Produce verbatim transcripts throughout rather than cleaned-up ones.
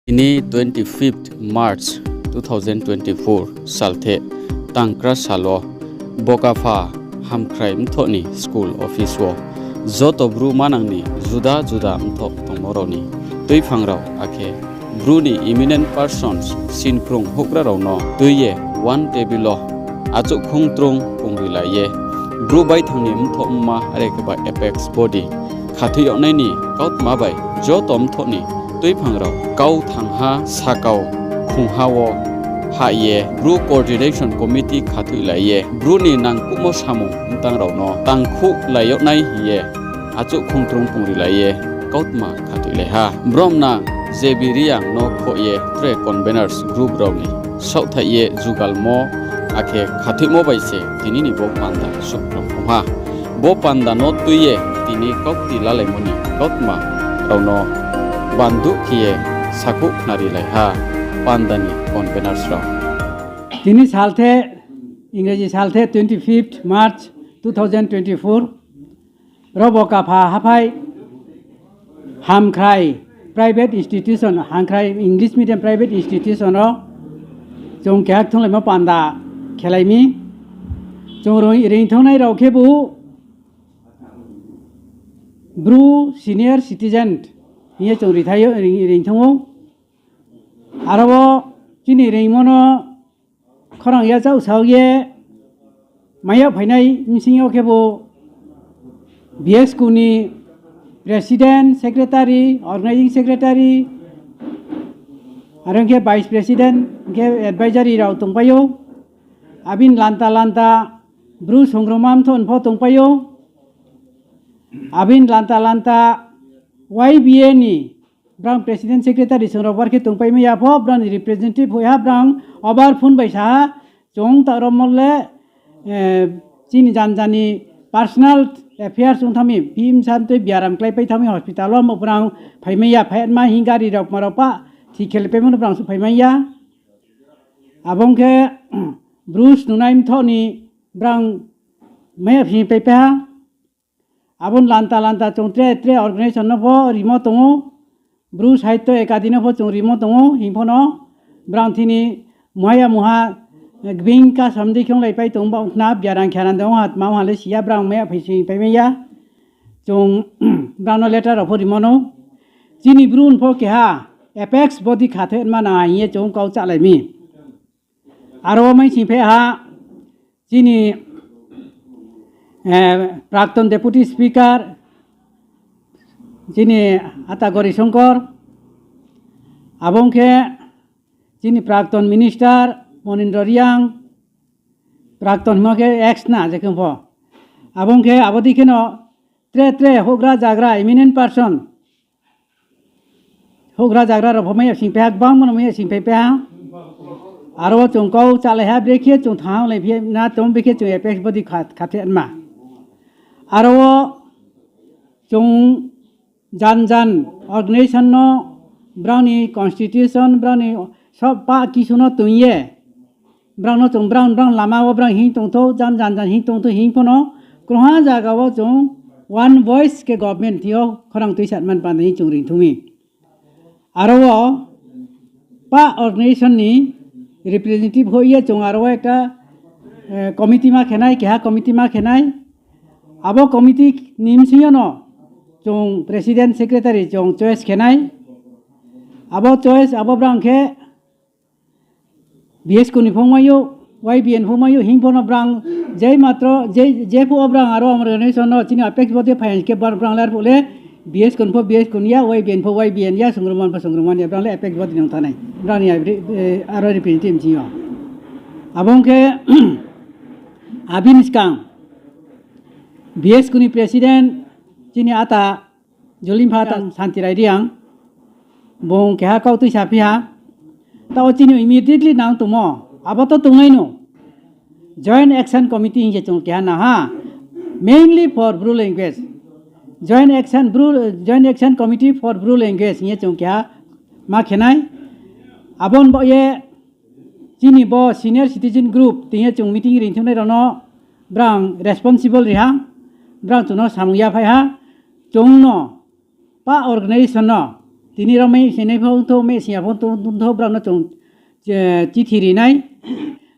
Tini twenty fifth March two thousand twenty four salthe tangkra sal wo Bokapha Hamkhrai mthoh ni school office wo joto Bru manang ni juda juda mthoh tongmo rao ni tuiphang rao akhe Bru ni eminent persons sinkrung houhgra rao no tui ye one table wo achouhkhong trong pungrilai ye Bru baithang ni mthoh mma are khe ba apex body khathoih yag nai ni kautma bai joto mthoh ni tuiphang rao kau thangha sakau khongha wo hah ye Bru coordination committee khathoihlai ye Bru ni nangkuhmo samung mtang rao no tangkhuhlai yag nai hing ye achouhkhong trong pungrilai ye kautma khathoihlai ha. Brom nang J B Reang no khoh ye tre conveners group rao ni saohthaih ye jugalmo akhe khathoihmo bai se tini ni bo panda suhkrom ong ha. Bo panda no tui ye tini kaukti lalaimo ni kautma rao no banduh khe ye sakhouh khnarilai ha panda ni conveners rao. Tini salthe, Ingreji salthe twenty fifth March two thousand twenty four, ro Bokapha haphai Hamkhrai private institution, Hamkhrai English medium private institution wo chung keha kthunglaimo panda khelai mi. Chung roi-, reingthangnai rao khebu Bru senior citizen hing ye chung rithai yo, reing-, reingthang ou. Aro wo chini reingmo no khorang yachaoh sao ye mai yag phainai bsing yo khebu B S K ni president, secretary, organising secretary, are ong khe vice president, hing khe advisory rao tongpai ou. Abini lanta lanta Bru songrongma mthoh ni pho tongpai ou. Abini lanta lanta Y B A ni brang president secretary song rao bar khe tongpai mai ya pho, brang ni representative hoih ha, brang obar phone bai sa ha, chung ta ro mo le, chini jan jan ni personal affairs ong thanng mi, bihih bsa tui biaram kláipai thanng mi hospital wo, mo brang phai mai ya, phai ma hing gari rao kma rao pah thik khe le paimo no brang suh phai mai ya. Abo ong khe Bru snungnai mthoh ni brang mai ya phi paipai ha. Abo ni lanta lanta chung tre tre organisation no pho rimo tong ou, Bru Sahitya Academy no pho chung rimo tong ou, hing pho no brang thini muha ya muha, gbing ka samdi khe onglaipai tong ba ong khna, biaram khe rang de ong ha, tma ong ha le si ya, brang mai ya phi sing pai mai ya. Chung brang no letter rao pho rimo no. Chini Bru ni pho keha apex body khathoi ma nang hing ye chung kau chálai mi. Aro wo mai sing phe ha, chini, eh, Prakton Deputy Speaker, chini ata Gori Songkor, abo ong khe chini Prakton Minister Monindra Reang, Prakton hingmo khe ex na je khe pho. Abo ong khe abo dei kheno tre tre houhgra zagra eminent person, houhgra zagra rao pho mai ya sing phe ha, gbangma no mai ya sing phe phe ha. Aro wo chung kau chálai ha, brekhe chung thanng lai phi na tong, brekhe chung apex body kha-, khathoi ma. Aro wo chung jan jan organisation no brang ni constitution, brang ni sob pah kisu no toing ye, brang no chung brang brang lama wo brang hing tongthou, jan jan jan hing tongthou, hing pho no krungha zaga wo chung one voice khe government thing yo khorang tuisatma ni panda hing chung reingthung mi. Aro wo pah organisation ni representative hoih ye chung aro wo ekta, eh, committee ma khe nai, keha committee ma khe nai. Abo committee ni bsing yo no chung president secretary chung choice khe nai. Abo choice abo brang khe B S K ni pho mai ou, Y B N pho mai ou, hing pho no brang jai matro, je, je pho wo brang aro organisation no chini apex body phai khe bar brang lar phuh le B S K ni pho B S K ni ya, Y B N pho Y B N ya, songrongma pho songrongma ni ya, brang le apex body nang thanai. Brang ni ya, eh, aro representative bsing yo. Abo ong khe, abini skang B S K ni president chini ata Julimpha tang Santi Rai Reang, bung keha kau tuisa phi ha. Taoh chini immediately nang tongmo, abo to tongnai no. Joint Action Committee hing ye chung keha nang ha. Mainly for Bru language. Joint Action, Bru, Joint Action Committee for Bru language hing ye chung keha ma khe nai. Abo ni baoh ye chini bo senior citizen group ting ye chung meeting reingthinai rao no brang responsible ri ha, brang chung no samung yaphai ha, chung no pah organisation no Tini rao meh sinai pho ongthou, meh siya pho ongthou, brao no chung chithi ri nai.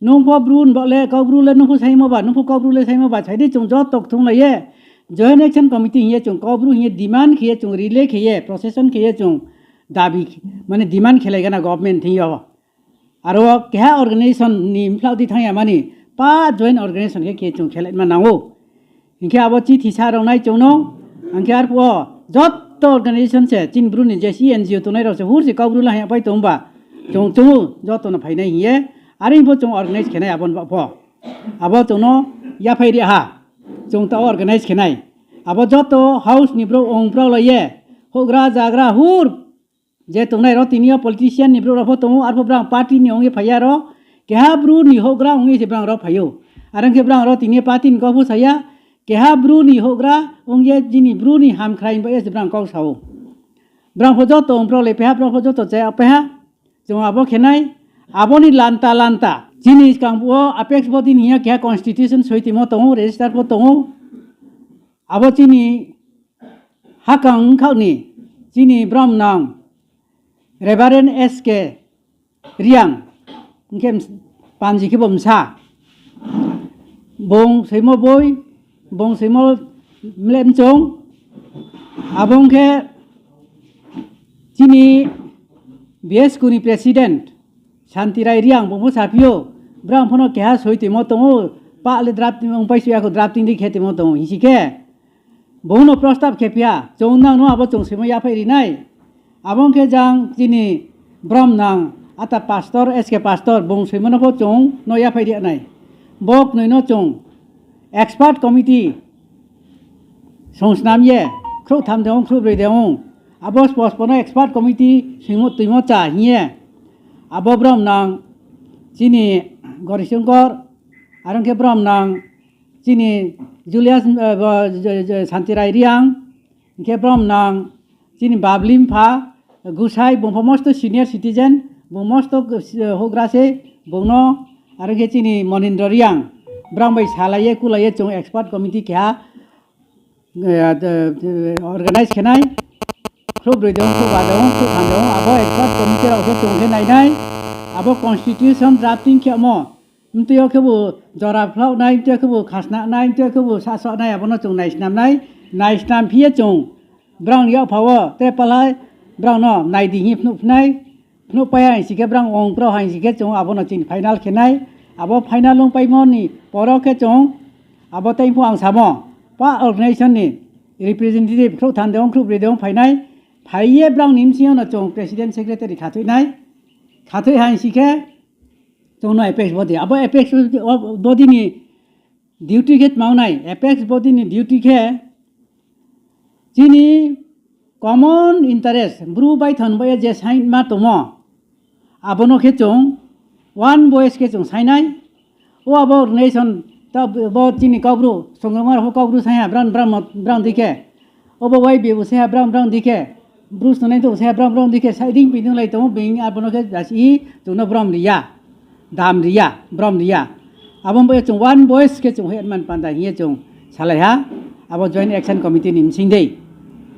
Nung pho Bru ni baoh le, Kaubru le nung pho saimo ba, nung pho Kaubru le saimo ba, sai di chung joto kthunglai ye Joint Action Committee hing ye chung Kaubru hing ye demand khe ye chung relay khe ye, procession khe ye chung dabi, mane demand khelai gana government thing yo. Aro keha organization ni mphlau di thanng ya mani, pa joint organization khe khe chung khelai ma nang ou. Hing khe abo chithi sa rao nai chung no, ang khe arphuh wo joto organization se chini Bru ni je si N G O tongnai rao se hur se Kaubru la hing ya pai tong ba, chung chung ou joto no phainai hing ye, are pho chung organize khe nai abo ni baoh pho. Abo chung no yaphai ri ha, chung ta organize khe nai. Abo joto house ni brouh ong brao lai ye, houhgra zagra hur je tongnai rao tini yo politician ni brouh rao pho tong ou, arphuh brao party ni ong ye phai ya rao, keha Bru ni houhgra ong ye se brao rao phai ou. Are ong khe brao rao tini yo party ni kau pho sa ya, keha Bru ni houhgra ong ye chini Bru ni hamkhrai ni baoh ye se brao kau sa ou. Brao pho joto ong brao le paiha, brao pho joto chaya paiha. Chung abo khe nai, abo ni lanta lanta chini skang wo apex body ni hing ya keha constitution soi tongmo tong ou, register pho tong ou. Abo chini hakang ongkhaoh ni chini bromnang Reverend S K Reang, hing khe panji khe bo bsa, bung soimo boi, bung soimo mle mchung, abo ong khe chini B S K ni president Santi Rai Reang bung pho saphi ou, brao pho no keha soi tongmo tong ou, pah le drafting ongpai soi ya kho, drafting di khe tongmo tong ou hingsi khe, bung no prostab khe phi ha, chung nang no abo chung soimo yaphai ri nai. Abo ong khe jang chini bromnang ata pastor, S K pastor, bung soimo no pho chung no yaphai ri nai. Bo knoi no chung expert committee songsnam ye, khrouh tham de ong, khrouh broi de ong, abo spospo no expert committee soimo tuimo cha hing ye, abo bromnang chini Gorisongkor, are ong khe bromnang chini Julius, Santi Rai Reang, hing khe bromnang chini Babli mpha Gusai, bung pho mosto senior citizen, bung mosto houhgra se, bung no, are ong khe chini Monindro Reang, brao bai salai ye kulai ye chung expert committee keha organize khe nai. Khrouh broi de ong, khrouh ba de ong, khrouh tham de ong, abo expert committee rao khe chung khe nai nai. Abo constitution drafting khe mo, mtui yo khebu jora phlaoh nai, mtui yo khebu khasna nai, mtui yo khebu sahsoh nai, abo no chung naisnam nai. Naisnam phi ye chung brao ni yakpha wo tre pala brao no nai di hing phnuh phi nai. Phnuh pai haing si khe brao ong, brao haing si khe chung abo no chini final khe nai. Abo final ongpaimo ni poro khe chung abo tei pho ang samo, pa organization ni representative khrouh tham de ong, khrouh broi de ong phai nai. Phai ye brao ni bsing yo no chung president secretary khathoi nai. Khathoi haing si khe chung no apex body, abo apex body ni duty khe tma ong nai, apex body ni duty khe chini common interest, Bru baithang bai ye je saingma tongmo, abo no khe chung one voice khe chung saing nai. O abo organization, ta bo chini Kaubru, songrongma rao pho Kaubru saing ha, brao, brao di khe, obo Y B bo saing ha, brao, brao di khe, Bru snungnai to saing ha, brao, brao di khe, saiding pindung lai tong ou, being abo no khe jasi chung no brom ri ya, dam ri ya, brom ri ya. Abo bai ye chung one voice khe chung hoih man panda hing ye chung salai ha, abo Joint Action Committee ni bsing dei.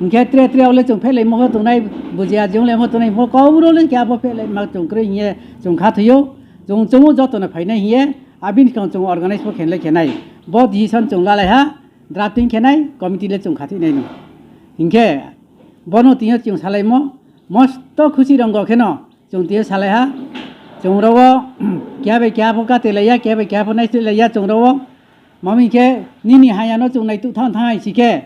Hing khe tre tre wo le chung phehlaimo pho tongnai, bujiya jong le pho tongnai, pho Kaubru le khe abo phehlaima chung kroi hing ye chung khathoi ou, chung chung ou joto no phainai hing ye, abini skang chung organize pho khe nai khe nai. Bo decision chung lalai ha, drafting khe nai, committee le chung khathoi nai no. Hing khe, bo no tini yo chung salaimo, mosto khusi rong khe no, chung tini yo salai ha, chung rao wo, keha bai keha pho katelai ya, keha bai keha pho naisleh lai ya chung rao wo. Mami khe, nini haya no chung naitu thanng thanng hai si khe,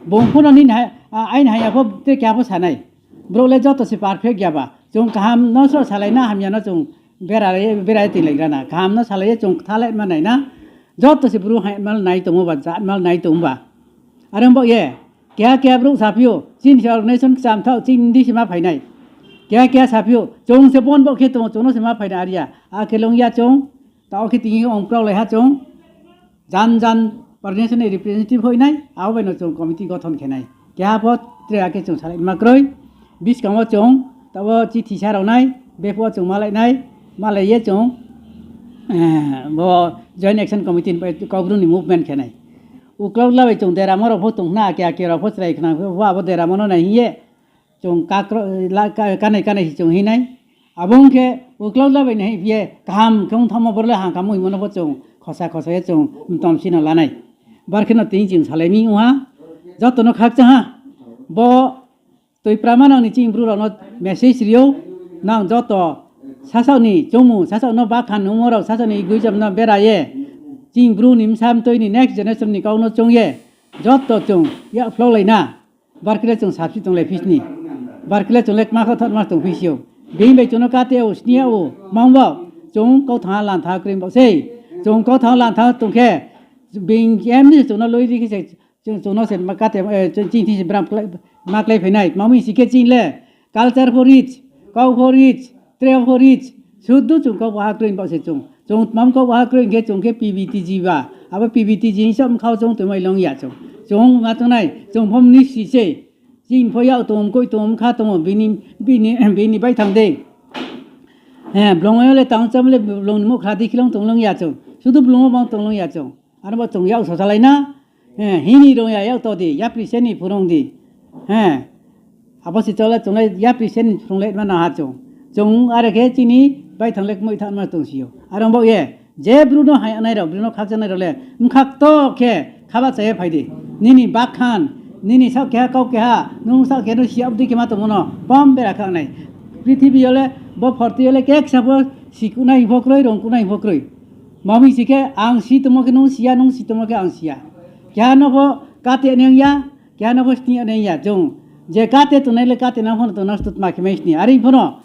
bung pho no nini ha-, a-, aini haya pho tre keha pho sa nai. Brouh le joto se perfect ya ba. Chung kaham no sroh salai na, hamya no chung bera ye, bera ye tinglai gra na. Kaham no salai ye chung kthalai ma nai na. Joto se Bru hai mal nai tong ou ba, jat mal nai tong ou ba. Are ong baoh ye, keha keha brouh saphi ou, chini se organization kcham thaoh, chini di se ma phai nai. Keha keha saphi ou, chung se bon baoh khe tong ou, chung no se ma phai nai are ya. Akhe long ya chung, taoh khe tini ong prao lai ha chung. Jan jan organization ni representative hoih nai, abo bai no chung committee gothon khe nai. Keha pho tre akhe chung salai ma kroi. Buskang wo chung, taoh wo chithi sa rao nai, bephuh wo chung malai nai, malai ye chung, eh, bo Joint Action Committee ni bai Kaubru ni movement khe nai. Uklau la bai chung deramo rao pho tong khna, ake ake rao pho chrai khna, pho abo deramo no nai hing ye, chung kakro-, la-, ka-, kanai kanai se chung hing nai. Abo ong khe uklau la bai nai hing phi ye kaham khe ong thanngmo boro le hangkamo hingmo no pho chung khosa khosa ye chung mtom si no la nai. Bar khe no tini chung salai mi ong ha, joto no khakchang ha. Bo Toipra manang ni chini Bru rao no message ri ou, nang joto sasaoh ni choungmung, sasaoh no bakhan nungmo rao, sasaoh ni egoism no bera ye, chini Bru ni bsa mtoi ni next generation ni kau no choung ye, joto chung yak phlolai na. Bar khe le chung sapsi tonglai phi sni. Bar khe le chung le kma khaoh thaoh ma tong phi si ou. Being bai chung no kate ou, sni yag ou, mang bo. Chung kau thanng ha lantha kroi baoh sei. Chung kau thanng ha lantha tong khe, being em ni se chung no loi ri khe se, chung, chung no se ma kate, eh, chung chini thing se bram klai, ma klái phai nai. Tma mi si khe chini le culture pho rich, kau pho rich, tre pho rich, sudu chung kau baha kroi baoh se chung. Chung tma kau baha kroi hing khe chung khe P V T G ba. Abo P V T G hing sa mkhau chung tongmai long ya chung. Chung ma chung nai, chung pho mni si sei. Chini pho yak tong, mkoih tong, mkha tong, bini, bini, bini baithang dei. He, blong yo le tang cham le blong ni muhkhra di khilong tong long ya chung. Sudu blong wo bang tong long ya chung. Aro bo chung yak sosalai na. He, hini rong ya yak to di, yapri se ni phurung di. He. Abo se chola chung le yapri se ni phurung le ma nang ha chung. Chung are khe chini baithang le kmoih thanng ma tong si ou. Aro bo ye, je Bru no haya nai rao, Bru no khakchang nai rao le, mkhakto khe khabahcha ye phai di. Nini bakhan, nini saoh keha, kau keha, nung saoh keha no si ya abo dei khe ma tongmo no pom bera kha nai. Prithibi yo le, bo phorti yo le keksa pho sikuhnai pho kroi, rongkuhnai pho kroi. Tma mi si khe ang si tongmo khe nung si ya, nung si tongmo khe ang si ya. Keha no pho kate nang ya, keha no pho sni ya nang ya. Chung je kate tongnai le kate nang pho no tong nang stu tma khe mai sni. Are pho no,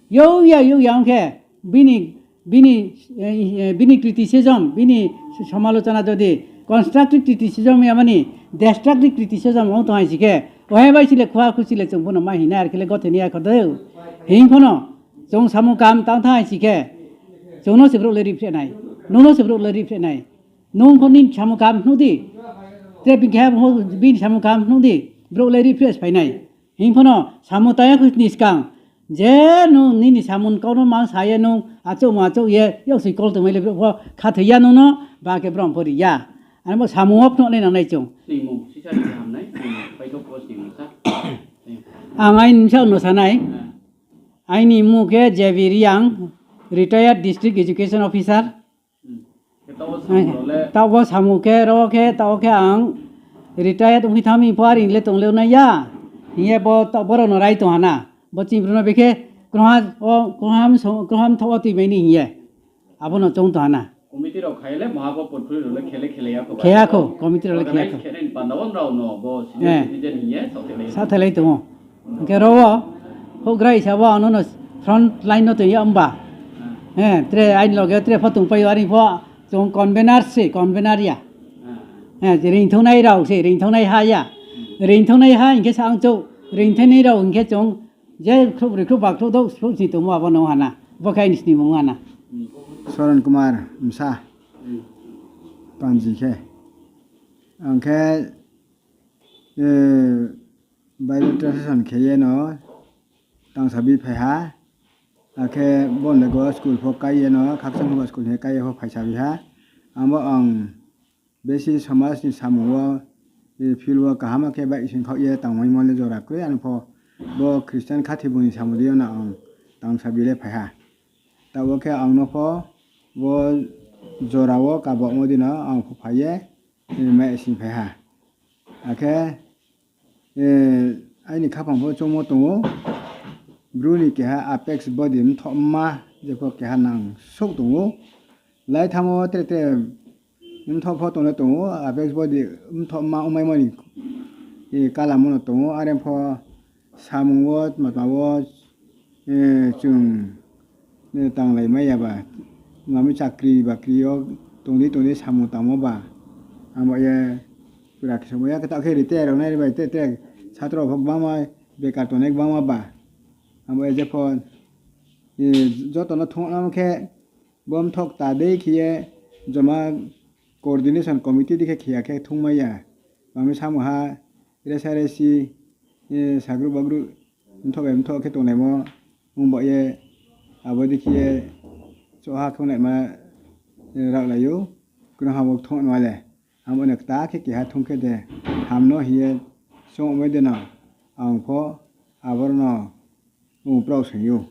yo ya, yo ya ong khe, bini, bini, eh, eh, bini criticism, bini samalochona jodi constructive criticism ya mani, destructive criticism ong tong hai si khe, ohe bai si le khuha khusi le chung pho no mai hing nai, are khe le gothe ni ya kho deu. Hing pho no, chung samung kam tang thanng hai si khe, chung no se brouh le riphreh nai, nung no se brouh le riphreh nai. Nung pho nini samung kam phnuh di. Tre bini keha pho bini samung kam phnuh di. Brouh le riphreh se phai nai. Hing pho no samung tang ya kho ni skang. Je nung nini samung kau no mang sa ye nung achouhmo achouh ye, yaksi kol tongmai le brouh pho khathoi ya nung no, ba khe brom pho ri ya. Ano bo samung wo phnuh nai nang nai chung. Ang aini bsa no sa nai. Aini mmung khe J B Reang, retired district education officer. Taoh wo samung khe, ro wo khe, taoh wo khe ang retired ongphi thanng mi pho are hing le tong le nai ya. Hing ye bo taoh boro no rai tong ha na. Bo chini Bru no bekhe kroha, o, kroham so-, kroham thaoh wo tuimai ni hing ye. Abo no choung tong ha na. Khe ya kho, committee rao le khe ya kho. Sathailai tong ou. Hing khe ro wo, houhgra hisa wo ano no front line no tong ya mba. Tre aini loge tre pho tongpai ou, are pho chung convener se, convener ya. Reingthaonai rao se, reingthaonaiha ya. Reingthaonaiha hing khe sa ang chouh, reingthaonai rao hing khe chung je khrouhbroi khrouhba khrouhdouh khrouhsni tongmo abo no ha na. Bo khe aini snimung ha na. Soron Kumar Msa. Panji khe. Ang khe, eh, Bible translation khe ye no tangsabi phai ha. Akhe bo ni loge school pho kái ye no, khakchang pho school khe kái ye pho phaisa bi ha. Abo ang besi somaj ni samung wo, field wo kaham khe baihsing khaoh ye tangmaimo le jora kroi, ano pho bo Christian khathibung ni samung dei yo no ang tangsabi le phai ha. Taoh wo khe ang no pho bo jora wo kabaohmo dei no ang pho phai ye, eh, mai sing phai ha. Akhe, eh, aini khaphang pho choungmo tong ou, Bru ni keha apex body mthohma, jepho keha nang souh tong ou. Lai thanngmo tre tre mthoh pho tong le tong ou, apex body mthohma ongmaimo ni, eh, kalamo no tong ou, are pho samung wo, tma tma wo, eh, chung, eh, tanglaimai ya ba, mami chakri bakri yo tong di tong di samung tangmo ba, abo ye pura khe samo ya, khe taoh khe retire rao nai bai tre tre satro pho gbangma, bekar tongnai gbangma ba, abo ye jepho, eh, joto no thungnamo khe, bo mthoh kta dei khe ye joma coordination committee dei khe khe ya khe thungmai ya. Mami samung ha resa resi, eh, sagruh bagruh mthoh bai mthoh khe tonglaimo ong baoh ye abo dei khe ye choha khe onglaima, eh, raohlai ou, kno ha bo thung nai le. Abo no kta khe keha thung khe de ham no hing ye choungmai de no ang pho aboro no bung prao soing ou.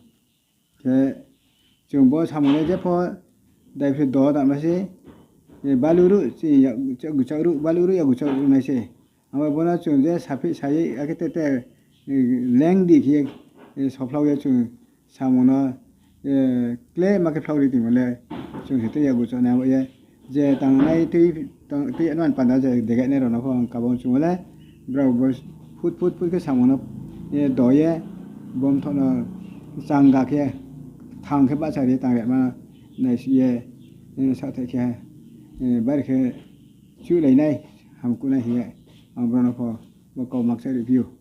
Khe chung bo samung le jepho daiphroi do tangma se, baluruh, yagucharuh, baluruh yagucharuh nai se. Abo bono chung je saphi sa ye, akhe te te, lengdi khe ye, sophlao ye chung samung no, klema khe phlao ri tongmo le, chung se tei yaguchah nai abo ye, je tangnai tei, tei anman panda je degainai rao no pho ang kabo chung le, brao bo phut phut phut khe samung no, do ye, bo mthoh no changa khe, thang khe bahcha ri ye tang rema naisih ye, saohthaih khe, bari khe chuhlai nai, hamkuh nai hing ye, ang brao no pho bo kau makcha ri phi ou.